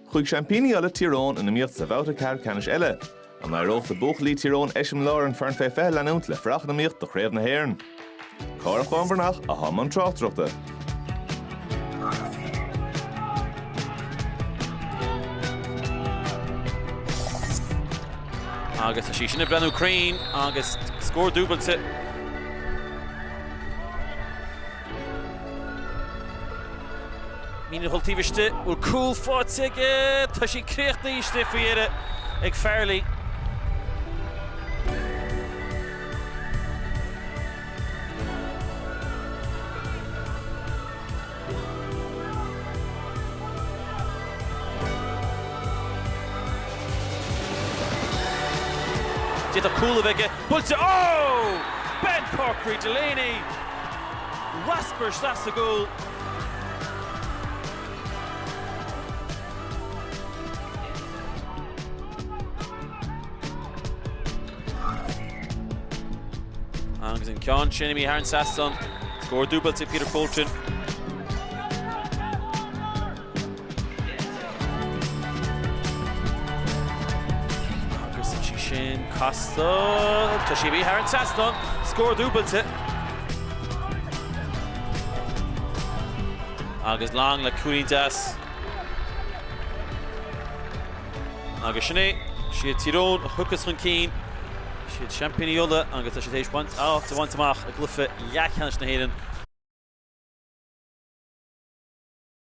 Chuaigh seaimpíní Uladh Tír Eoghain in iomaíocht sa bhabhta ceathrú ceannais eile. An éireodh le buachaillí Tír Eoghain eiseamláir an foireann fé 20 a leanúint le fuireach in iomaíocht do Chraobh na hÉireann? Cárthach Bán Breathnach atá i mbun tráchtaireachta. Agus tá sí sin ag breathnú cruinn agus scór dúbailte. Meenan ag dul taobh istigh, bhfuil cúl faighte aige? Tá sí críochnaithe istigh faoi dheireadh ag Farrelly. D'fhéadfadh cúl a bheith aige. Buailte! Oh! Ben Corkery Delaney! Raspar isteach sa gcúl. Agus an ceann sin imithe thar an trasnán. Scór dúbailte ag Peter Fulton. Agus tá sí sin casta. Tá sí imithe thar an trasnán. Scór dúbailte. Agus Long le cúilín deas. Agus sin é, siad Tír Eoghain a thiocfas chun cinn. Siad seaimpíní Uladh agus tá siad théis áit a bhaint amach i gcluiche leathcheannais na hÉireann.